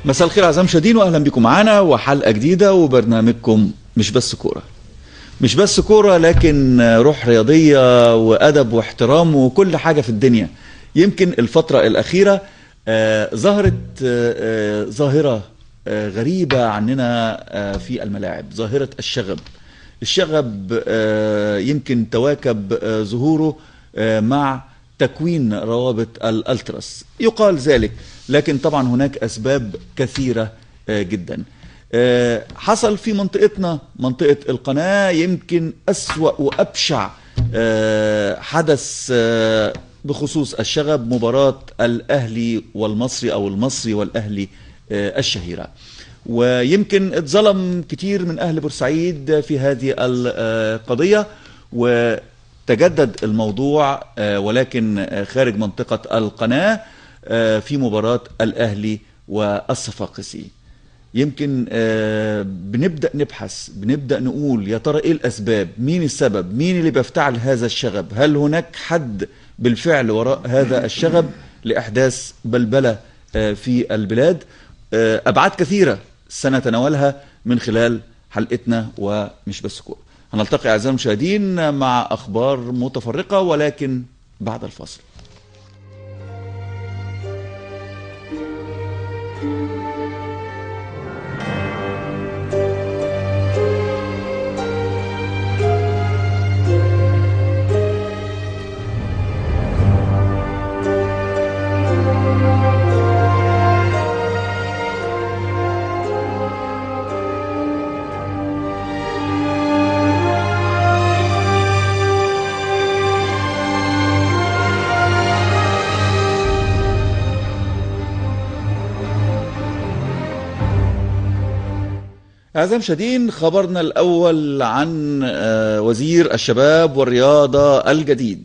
مساء الخير اعزائي المشاهدين، واهلا بكم معانا وحلقه جديدة وبرنامجكم مش بس كورة. مش بس كورة، لكن روح رياضية وادب واحترام وكل حاجة في الدنيا. يمكن الفترة الاخيرة ظهرت ظاهره غريبة عننا في الملاعب، ظاهره الشغب. الشغب يمكن تواكب ظهوره مع تكوين روابط الالتراس، يقال ذلك، لكن طبعا هناك اسباب كثيرة جدا. حصل في منطقتنا، منطقة القناة، يمكن اسوأ وابشع حدث بخصوص الشغب، مباراة الاهلي والمصري او المصري والاهلي الشهيرة. ويمكن اتظلم كتير من اهل بورسعيد في هذه القضية، وتجدد الموضوع ولكن خارج منطقة القناة في مباراة الأهلي والصفاقسي. يمكن بنبدأ نبحث، بنبدأ نقول يا ترى إيه الأسباب، مين السبب، مين اللي بيفتعل هذا الشغب، هل هناك حد بالفعل وراء هذا الشغب لإحداث بلبلة في البلاد؟ أبعاد كثيرة سنتناولها من خلال حلقتنا ومش بس كورة. هنلتقي أعزائي المشاهدين مع أخبار متفرقة ولكن بعد الفاصل. أعزائي المشاهدين، خبرنا الأول عن وزير الشباب والرياضة الجديد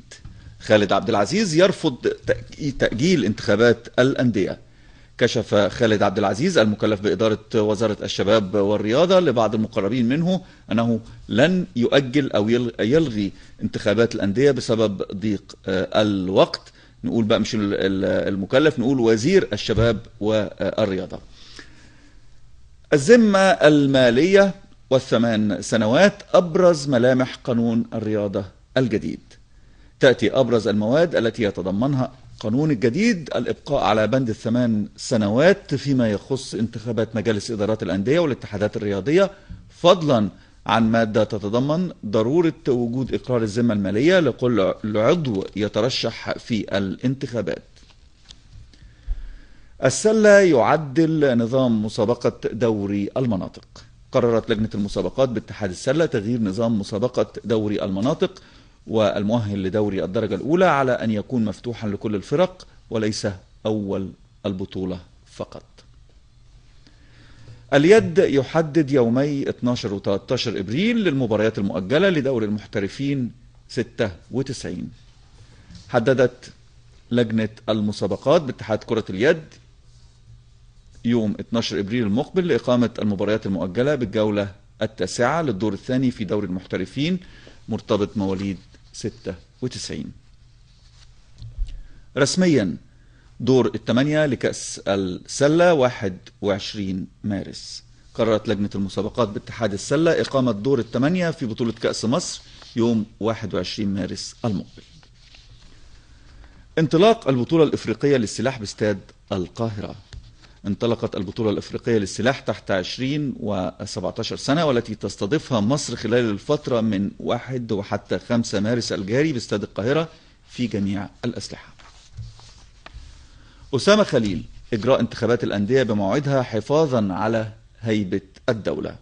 خالد عبد العزيز يرفض تأجيل انتخابات الأندية. كشف خالد عبد العزيز المكلف بإدارة وزارة الشباب والرياضة لبعض المقربين منه أنه لن يؤجل أو يلغي انتخابات الأندية بسبب ضيق الوقت. نقول بقى مش المكلف، نقول وزير الشباب والرياضة. الذمة المالية والثمان سنوات أبرز ملامح قانون الرياضة الجديد. تأتي أبرز المواد التي يتضمنها قانون الجديد الإبقاء على بند ال8 سنوات فيما يخص انتخابات مجالس إدارات الأندية والاتحادات الرياضية، فضلا عن مادة تتضمن ضرورة وجود إقرار الذمة المالية لكل عضو يترشح في الانتخابات. السلة يعدل نظام مسابقة دوري المناطق. قررت لجنة المسابقات باتحاد السلة تغيير نظام مسابقة دوري المناطق والمؤهل لدوري الدرجة الأولى على أن يكون مفتوحا لكل الفرق وليس أول البطولة فقط. اليد يحدد يومي 12 و 13 إبريل للمباريات المؤجلة لدوري المحترفين 96. حددت لجنة المسابقات باتحاد كرة اليد يوم 12 إبريل المقبل لإقامة المباريات المؤجلة بالجولة التاسعة للدور الثاني في دوري المحترفين مرتبط مواليد 96. رسميا دور الثمانية لكأس السلة 21 مارس. قررت لجنة المسابقات باتحاد السلة إقامة دور الثمانية في بطولة كأس مصر يوم 21 مارس المقبل. انطلاق البطولة الإفريقية للسلاح باستاد القاهرة. انطلقت البطولة الإفريقية للسلاح تحت 20 و17 سنة والتي تستضيفها مصر خلال الفترة من 1 وحتى 5 مارس الجاري باستاد القاهرة في جميع الأسلحة. أسامة خليل إجراء انتخابات الأندية بموعدها حفاظا على هيبة الدولة.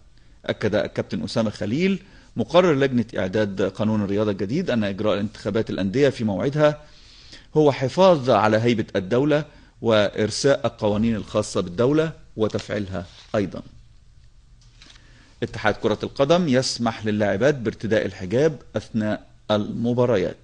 أكد الكابتن أسامة خليل مقرر لجنة إعداد قانون الرياضة الجديد أن إجراء انتخابات الأندية في موعدها هو حفاظ على هيبة الدولة وإرساء القوانين الخاصة بالدولة وتفعيلها أيضا. اتحاد كرة القدم يسمح للاعبات بارتداء الحجاب أثناء المباريات.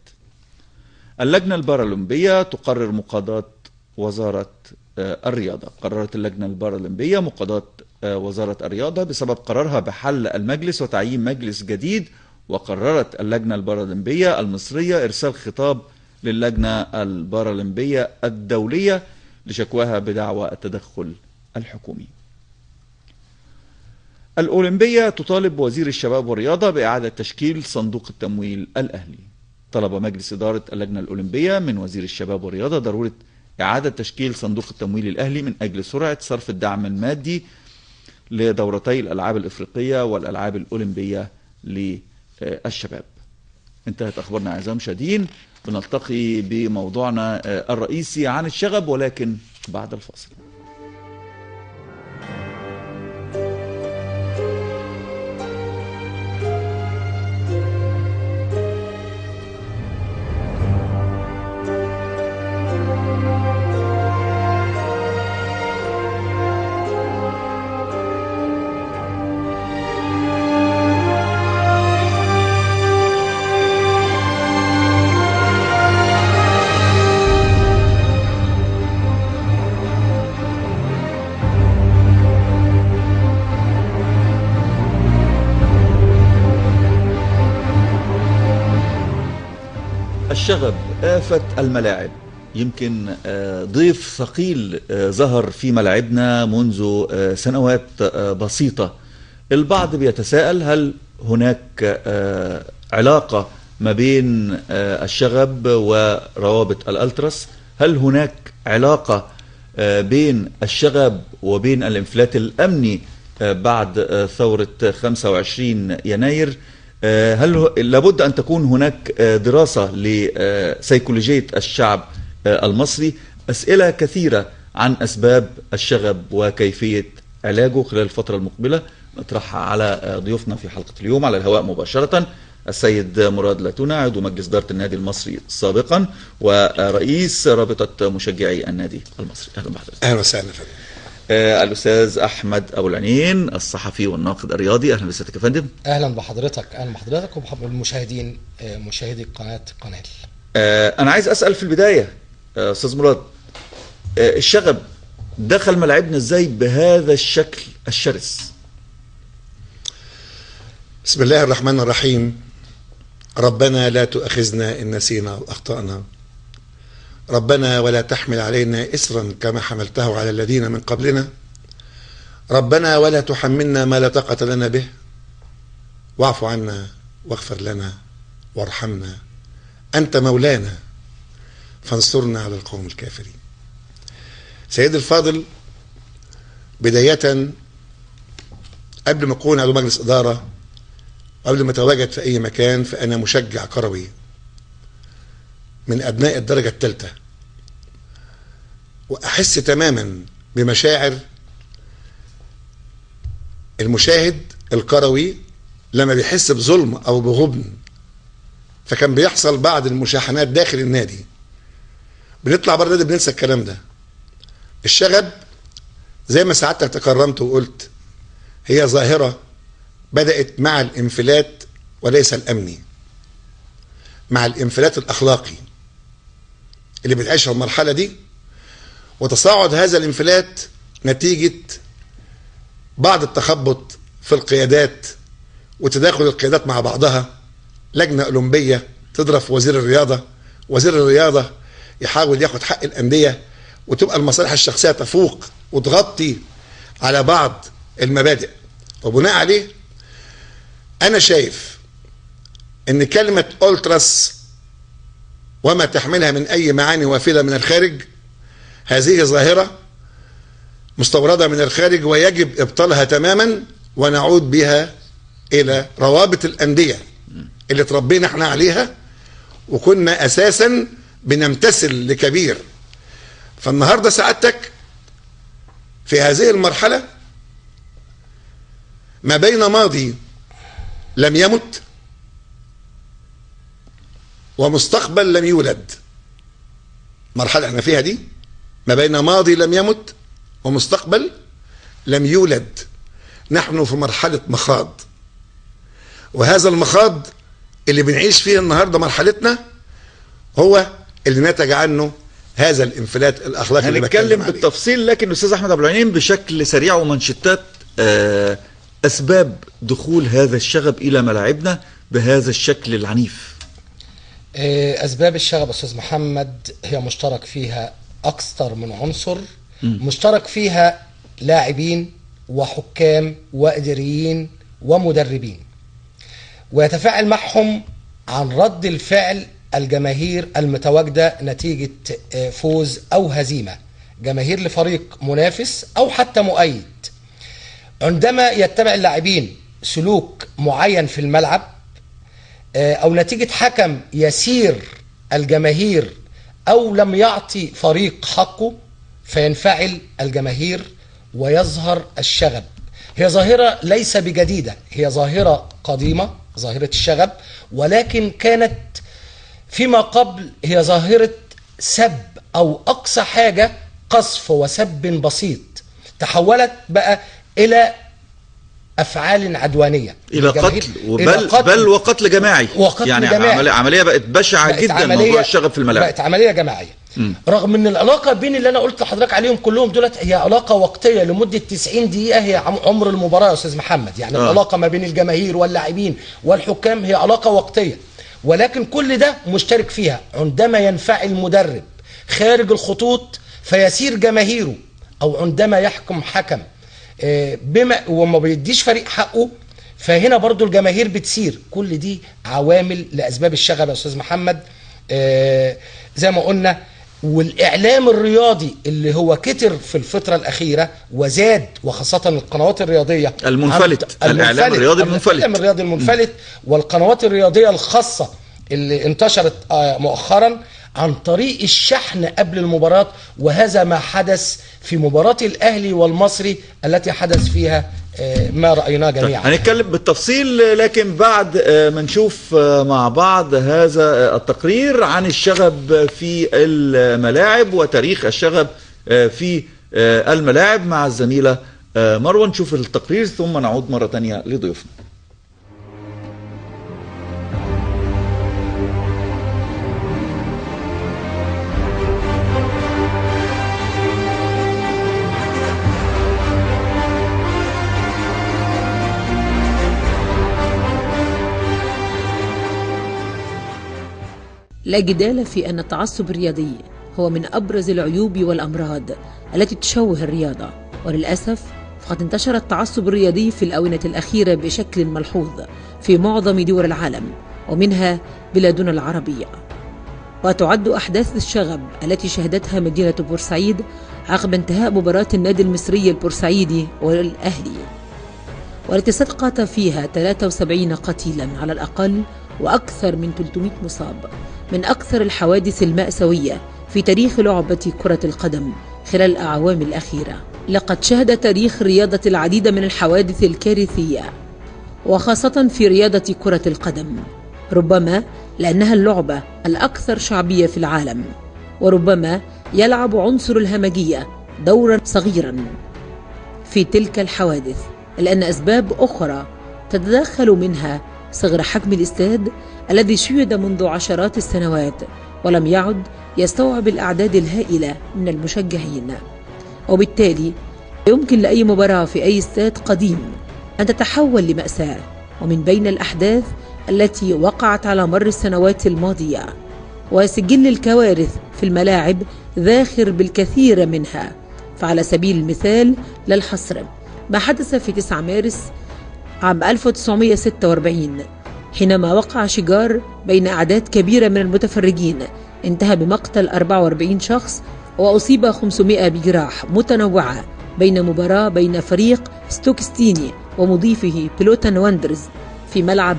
اللجنة البارالمبية تقرر مقاضاة وزارة الرياضة. قررت اللجنة البارالمبية مقاضاة وزارة الرياضة بسبب قرارها بحل المجلس وتعيين مجلس جديد. وقررت اللجنة البارالمبية المصرية إرسال خطاب للجنة البارالمبية الدولية لشكواها بدعوى التدخل الحكومي. الأولمبية تطالب وزير الشباب والرياضة بإعادة تشكيل صندوق التمويل الأهلي. طلب مجلس إدارة اللجنة الأولمبية من وزير الشباب والرياضة ضرورة إعادة تشكيل صندوق التمويل الأهلي من أجل سرعة صرف الدعم المادي لدورتي الألعاب الإفريقية والألعاب الأولمبية للشباب. انتهت أخبارنا أعزائي المشاهدين، بنلتقي بموضوعنا الرئيسي عن الشغب ولكن بعد الفاصل. الشغب آفة الملاعب. يمكن ضيف ثقيل ظهر في ملاعبنا منذ سنوات بسيطة. البعض بيتساءل هل هناك علاقة ما بين الشغب وروابط الألتراس؟ هل هناك علاقة بين الشغب وبين الانفلات الأمني بعد ثورة 25 يناير؟ هل لابد أن تكون هناك دراسة لسيكولوجية الشعب المصري؟ أسئلة كثيرة عن أسباب الشغب وكيفية علاجه خلال الفترة المقبلة نطرحها على ضيوفنا في حلقة اليوم على الهواء مباشرة: السيد مراد لاتونا، عضو مجلس إدارة النادي المصري سابقا ورئيس رابطة مشجعي النادي المصري. أهلا بحضرتك. أهلا وسهلا. الأستاذ أحمد أبو العنين، الصحفي والناقد الرياضي. أهلا بسيادتك يا فندم. أهلا بحضرتك. أهلا بحضرتك وبالمشاهدين، مشاهدي قناة قناة. أنا عايز أسأل في البداية أستاذ مراد، الشغب دخل ملاعبنا إزاي بهذا الشكل الشرس؟ بسم الله الرحمن الرحيم. ربنا لا تؤاخذنا إن نسينا أو أخطأنا، ربنا ولا تحمل علينا إصرا كما حملته على الذين من قبلنا، ربنا ولا تحملنا ما لا طاقة لنا به، واعف عنا واغفر لنا وارحمنا، أنت مولانا فانصرنا على القوم الكافرين. سيد الفاضل، بداية قبل ما أكون عضو مجلس إدارة، قبل ما أتواجد في أي مكان، فأنا مشجع كروي من أبناء الدرجة الثالثة، وأحس تماما بمشاعر المشاهد الكروي لما بيحس بظلم أو بغبن. فكان بيحصل بعض المشاحنات داخل النادي، بنطلع بره النادي بننسى الكلام ده. الشغب زي ما سعادتك تكرمت وقلت هي ظاهرة بدأت مع الانفلات وليس الأمني، مع الانفلات الأخلاقي اللي بتعيشها المرحلة دي، وتصاعد هذا الانفلات نتيجة بعض التخبط في القيادات وتداخل القيادات مع بعضها. لجنة أولمبية تضرب في وزير الرياضة، وزير الرياضة يحاول ياخد حق الأندية، وتبقى المصالح الشخصية تفوق وتغطي على بعض المبادئ. وبناء عليه أنا شايف إن كلمة أولتراس وما تحملها من أي معاني وافدة من الخارج، هذه ظاهرة مستوردة من الخارج ويجب إبطالها تماما، ونعود بها إلى روابط الأندية اللي تربينا احنا عليها وكنا أساسا بنمتثل لكبير. فالنهاردة سعادتك في هذه المرحلة ما بين ماضي لم يمت ومستقبل لم يولد، مرحلة احنا فيها دي ما بين ماضي لم يمت ومستقبل لم يولد، نحن في مرحلة مخاض، وهذا المخاض اللي بنعيش فيه النهاردة مرحلتنا هو اللي نتج عنه هذا الانفلات الأخلاقي اللي هنتكلم بالتفصيل. لكن أستاذ أحمد أبو العينين بشكل سريع ومنشطات أسباب دخول هذا الشغب إلى ملاعبنا بهذا الشكل العنيف. أسباب الشغب أستاذ محمد هي مشترك فيها أكثر من عنصر، مشترك فيها لاعبين وحكام وإداريين ومدربين، ويتفاعل معهم عن رد الفعل الجماهير المتواجدة نتيجة فوز أو هزيمة، جماهير لفريق منافس أو حتى مؤيد. عندما يتبع اللاعبين سلوك معين في الملعب أو نتيجة حكم يسير الجماهير أو لم يعطي فريق حقه، فينفعل الجماهير ويظهر الشغب. هي ظاهرة ليس بجديدة، هي ظاهرة قديمة، ظاهرة الشغب، ولكن كانت فيما قبل هي ظاهرة سب أو أقصى حاجة قصف وسب بسيط، تحولت بقى إلى أفعال عدوانية، إلى قتل، بل وقتل جماعي، وقتل يعني جماعي. عملية بقت بشعة جدا، موضوع الشغب في الملاعب بقت عملية جماعية. رغم ان العلاقة بين اللي انا قلت لحضرتك عليهم كلهم دولت هي علاقة وقتية لمدة 90 دقيقة، هي عمر المباراة يا استاذ محمد. يعني العلاقة ما بين الجماهير واللاعبين والحكام هي علاقة وقتية، ولكن كل ده مشترك فيها. عندما ينفعل المدرب خارج الخطوط فيسير جماهيره، او عندما يحكم حكم بما وما بيديش فريق حقه، فهنا برضو الجماهير بتسير. كل دي عوامل لاسباب الشغب يا استاذ محمد. زي ما قلنا، والاعلام الرياضي اللي هو كتر في الفترة الاخيرة وزاد، وخاصة القنوات الرياضية المنفلت، الاعلام الرياضي المنفلت، الاعلام الرياضي المنفلت، والقنوات الرياضية الخاصة اللي انتشرت مؤخرا عن طريق الشحن قبل المباراة، وهذا ما حدث في مباراة الأهلي والمصري التي حدث فيها ما رأيناه جميعا. هنتكلم بالتفصيل لكن بعد ما نشوف مع بعض هذا التقرير عن الشغب في الملاعب وتاريخ الشغب في الملاعب مع الزميلة مروة. نشوف التقرير ثم نعود مرة تانية لضيوفنا. لا جدال في أن التعصب الرياضي هو من أبرز العيوب والأمراض التي تشوه الرياضة، وللأسف فقد انتشر التعصب الرياضي في الآونة الأخيرة بشكل ملحوظ في معظم دول العالم ومنها بلادنا العربية. وتعد أحداث الشغب التي شهدتها مدينة بورسعيد عقب انتهاء مباراة النادي المصري البورسعيدي والأهلي، والتي سقط فيها 73 قتيلا على الأقل وأكثر من 300 مصاب، من أكثر الحوادث المأساوية في تاريخ لعبة كرة القدم خلال الأعوام الأخيرة. لقد شهد تاريخ الرياضة العديد من الحوادث الكارثية، وخاصة في رياضة كرة القدم، ربما لأنها اللعبة الأكثر شعبية في العالم، وربما يلعب عنصر الهمجية دورا صغيرا في تلك الحوادث، لأن أسباب أخرى تتدخل منها صغر حجم الاستاد الذي شيد منذ عشرات السنوات ولم يعد يستوعب الأعداد الهائلة من المشجعين، وبالتالي يمكن لأي مباراة في أي استاد قديم أن تتحول لمأساة. ومن بين الأحداث التي وقعت على مر السنوات الماضية وسجل الكوارث في الملاعب ذاخر بالكثير منها، فعلى سبيل المثال لا الحصر ما حدث في 9 مارس عام 1946 حينما وقع شجار بين أعداد كبيرة من المتفرجين انتهى بمقتل 44 شخص وأصيب 500 بجراح متنوعة بين مباراة بين فريق ستوكستيني ومضيفه بلوتان واندرز في ملعب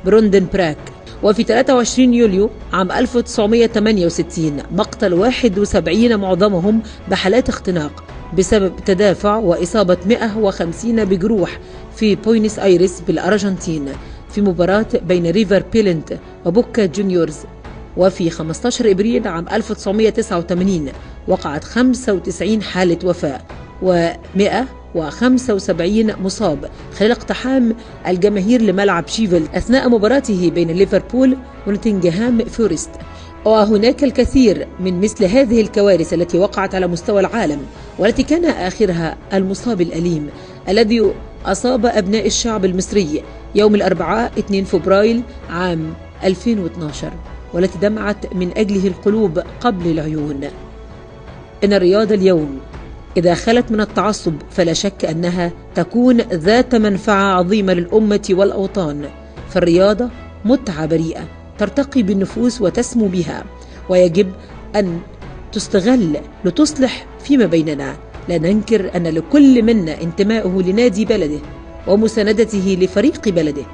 بروندن براك. وفي 23 يوليو عام 1968 مقتل 71 معظمهم بحالات اختناق بسبب تدافع وإصابة 150 بجروح في بوينس آيرس بالأرجنتين في مباراة بين ريفر بيلنت وبوكا جونيورز. وفي 15 إبريل عام 1989 وقعت 95 حالة وفاة و175 مصاب خلال اقتحام الجماهير لملعب شيفيلد أثناء مباراته بين ليفربول ونوتنغهام فورست. وهناك الكثير من مثل هذه الكوارث التي وقعت على مستوى العالم، والتي كان آخرها المصاب الأليم الذي أصاب أبناء الشعب المصري يوم الأربعاء 2 فبراير عام 2012، والتي دمعت من أجله القلوب قبل العيون. إن الرياضة اليوم إذا خلت من التعصب فلا شك أنها تكون ذات منفعة عظيمة للأمة والأوطان. فالرياضة متعة بريئة ترتقي بالنفوس وتسمو بها، ويجب أن تستغل لتصلح فيما بيننا. لا ننكر أن لكل منا انتماؤه لنادي بلده ومساندته لفريق بلده،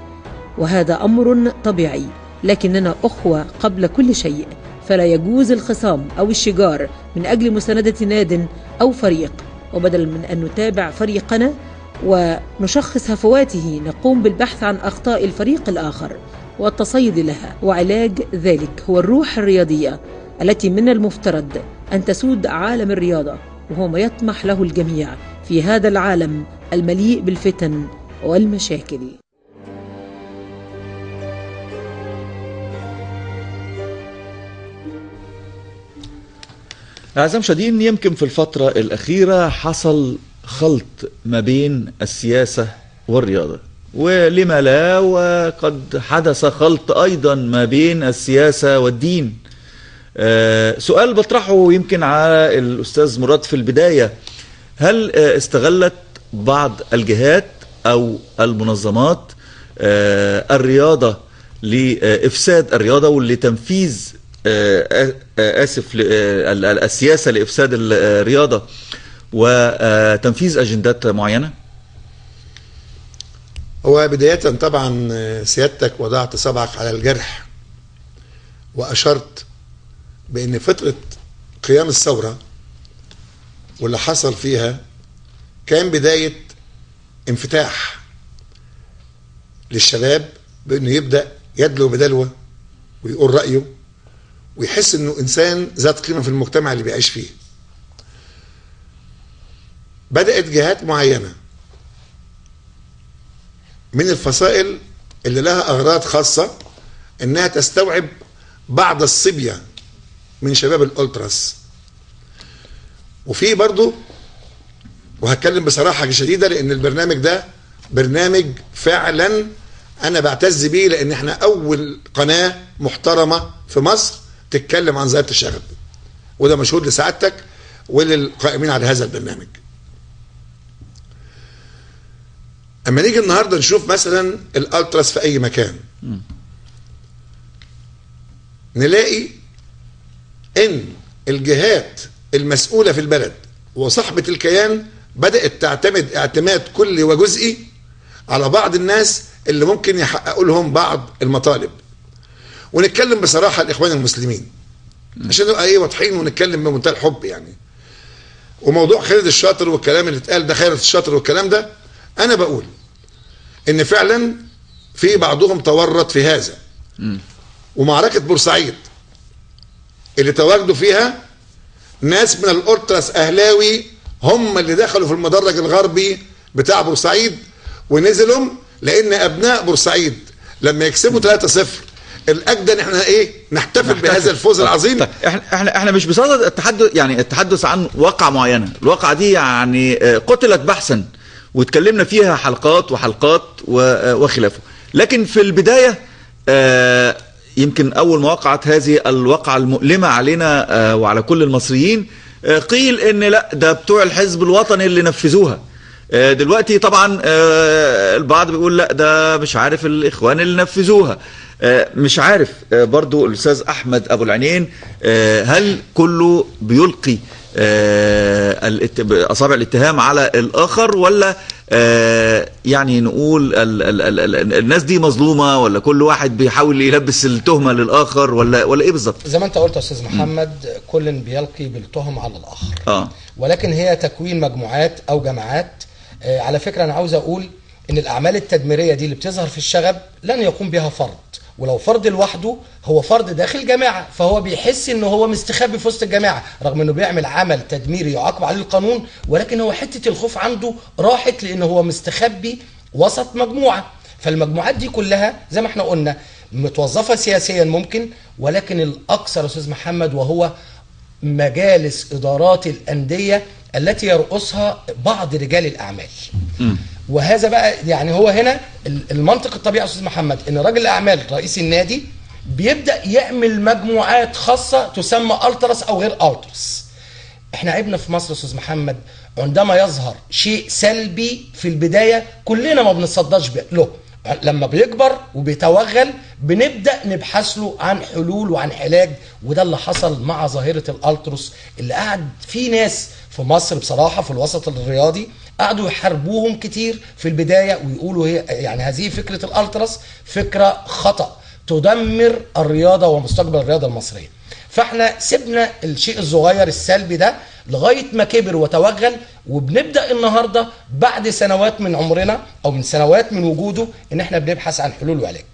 وهذا أمر طبيعي، لكننا أخوة قبل كل شيء، فلا يجوز الخصام أو الشجار من أجل مساندة ناد أو فريق. وبدل من أن نتابع فريقنا ونشخص هفواته، نقوم بالبحث عن أخطاء الفريق الآخر والتصيد لها، وعلاج ذلك هو الروح الرياضية التي من المفترض أن تسود عالم الرياضة، وهو ما يطمح له الجميع في هذا العالم المليء بالفتن والمشاكل. أعزائي المشاهدين، يمكن في الفترة الأخيرة حصل خلط ما بين السياسة والرياضة، ولما لا، وقد حدث خلط أيضا ما بين السياسة والدين. سؤال بطرحه يمكن على الأستاذ مراد في البداية، هل استغلت بعض الجهات أو المنظمات الرياضة لإفساد الرياضة ولتنفيذ آسف السياسة لإفساد الرياضة وتنفيذ أجندات معينة؟ هو بداية طبعا سيادتك وضعت صبعك على الجرح وأشرت بأن فترة قيام الثورة واللي حصل فيها كان بداية انفتاح للشباب بأنه يبدأ يدلو بدلوه ويقول رأيه ويحس انه انسان ذات قيمة في المجتمع اللي بيعيش فيه. بدات جهات معينة من الفصائل اللي لها اغراض خاصة انها تستوعب بعض الصبية من شباب الالتراس. وفي برضو، وهتكلم بصراحة شديدة لان البرنامج ده برنامج فعلا انا بعتز بيه، لان احنا اول قناة محترمه في مصر تتكلم عن ظاهرة الشغب، وده مشهود لسعادتك وللقائمين على هذا البرنامج. اما نيجي النهارده نشوف مثلا الالتراس في اي مكان، نلاقي ان الجهات المسؤولة في البلد وصاحبة الكيان بدأت تعتمد اعتماد كلي وجزئي على بعض الناس اللي ممكن يحققوا لهم بعض المطالب. ونتكلم بصراحة الاخوان المسلمين عشان نبقى ايه واضحين ونتكلم بمنتهى الحب يعني. وموضوع خالد الشاطر والكلام اللي اتقال ده، خالد الشاطر والكلام ده، انا بقول ان فعلا في بعضهم تورط في هذا. ومعركة بورسعيد اللي تواجدوا فيها ناس من الألتراس اهلاوي هم اللي دخلوا في المدرج الغربي بتاع بورسعيد ونزلوا، لان ابناء بورسعيد لما يكسبوا 3-0 الاجدى ان احنا ايه نحتفل بهذا الفوز العظيم. طيب احنا مش بصدد التحدث، يعني التحدث عن واقعه معينة، الواقعة دي يعني قتلت بحثا واتكلمنا فيها حلقات وحلقات وخلافه، لكن في البداية يمكن اول ما وقعت هذه الواقعة المؤلمة علينا وعلى كل المصريين قيل ان لا ده بتوع الحزب الوطني اللي نفذوها. دلوقتي طبعا البعض بيقول لا ده مش عارف الاخوان اللي نفذوها. مش عارف برضو الاستاذ احمد ابو العينين، هل كله بيلقي اصابع الاتهام على الاخر، ولا يعني نقول الناس دي مظلومة، ولا كل واحد بيحاول يلبس التهمة للاخر، ولا ايه بالظبط؟ زي ما انت قلت يا استاذ محمد، كل بيلقي بالتهم على الاخر، ولكن هي تكوين مجموعات او جماعات. على فكرة انا عاوز اقول ان الاعمال التدميرية دي اللي بتظهر في الشغب لن يقوم بها فرد، ولو فرد لوحده هو فرد داخل جماعة، فهو بيحس ان هو مستخبي في وسط الجماعة رغم انه بيعمل عمل تدميري يعاقب عليه القانون، ولكن هو حتة الخوف عنده راحت لان هو مستخبي وسط مجموعة. فالمجموعات دي كلها زي ما احنا قلنا متوظفه سياسيا ممكن، ولكن الاكثر استاذ محمد وهو مجالس ادارات الاندية التي يرأسها بعض رجال الاعمال. وهذا بقى يعني هو هنا المنطق الطبيعي يا استاذ محمد، ان راجل الاعمال رئيس النادي بيبدا يعمل مجموعات خاصة تسمى التراس او غير التراس. احنا عيبنا في مصر يا استاذ محمد عندما يظهر شيء سلبي في البداية كلنا ما بنتصداش له، لما بيكبر وبيتوغل بنبدأ نبحث له عن حلول وعن علاج. وده اللي حصل مع ظاهرة الألتروس، اللي قعد في ناس في مصر بصراحة في الوسط الرياضي قعدوا يحاربوهم كتير في البداية ويقولوا هي يعني هذه فكرة الألتراس فكرة خطأ تدمر الرياضة ومستقبل الرياضة المصرية. فاحنا سيبنا الشيء الصغير السلبي ده لغاية ما كبر وتوغل، وبنبدأ النهاردة بعد سنوات من عمرنا أو من سنوات من وجوده إن احنا بنبحث عن حلول وعلاج.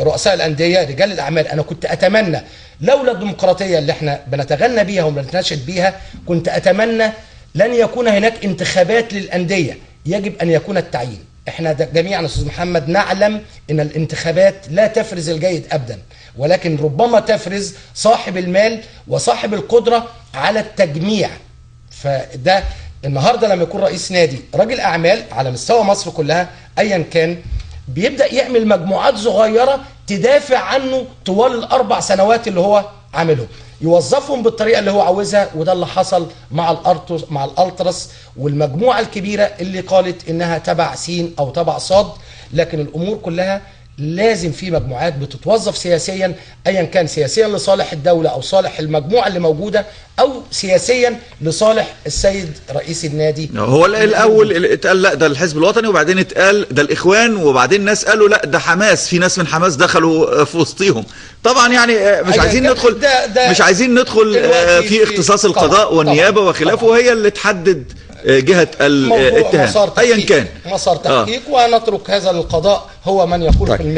رؤساء الأندية، رجال الأعمال، أنا كنت أتمنى لولا الديمقراطية اللي احنا بنتغنى بيها وبنتناشد بيها، كنت أتمنى لن يكون هناك انتخابات للأندية، يجب أن يكون التعيين. احنا جميعا أستاذ محمد نعلم أن الانتخابات لا تفرز الجيد أبدا، ولكن ربما تفرز صاحب المال وصاحب القدرة على التجميع. فده النهاردة لما يكون رئيس نادي راجل أعمال على مستوى مصر كلها أيا كان، بيبدأ يعمل مجموعات صغيرة تدافع عنه طوال ال4 سنوات اللي هو عاملهم، يوظفهم بالطريقة اللي هو عاوزها. وده اللي حصل مع الألتراس والمجموعة الكبيرة اللي قالت إنها تبع سين أو تبع صاد. لكن الأمور كلها لازم في مجموعات بتتوظف سياسيا، ايا كان سياسيا لصالح الدولة او صالح المجموعة اللي موجودة، او سياسيا لصالح السيد رئيس النادي. هو الاول اتقال لا ده الحزب الوطني، وبعدين اتقال ده الاخوان، وبعدين ناس قالوا لا ده حماس، في ناس من حماس دخلوا في وسطيهم. طبعا يعني مش عايزين ندخل، مش عايزين ندخل في اختصاص القضاء والنيابه وخلافه، وهي اللي تحدد جهة الاتهام ايا كان. مسار تحقيق ونترك هذا للقضاء، هو من يقول. طيب. في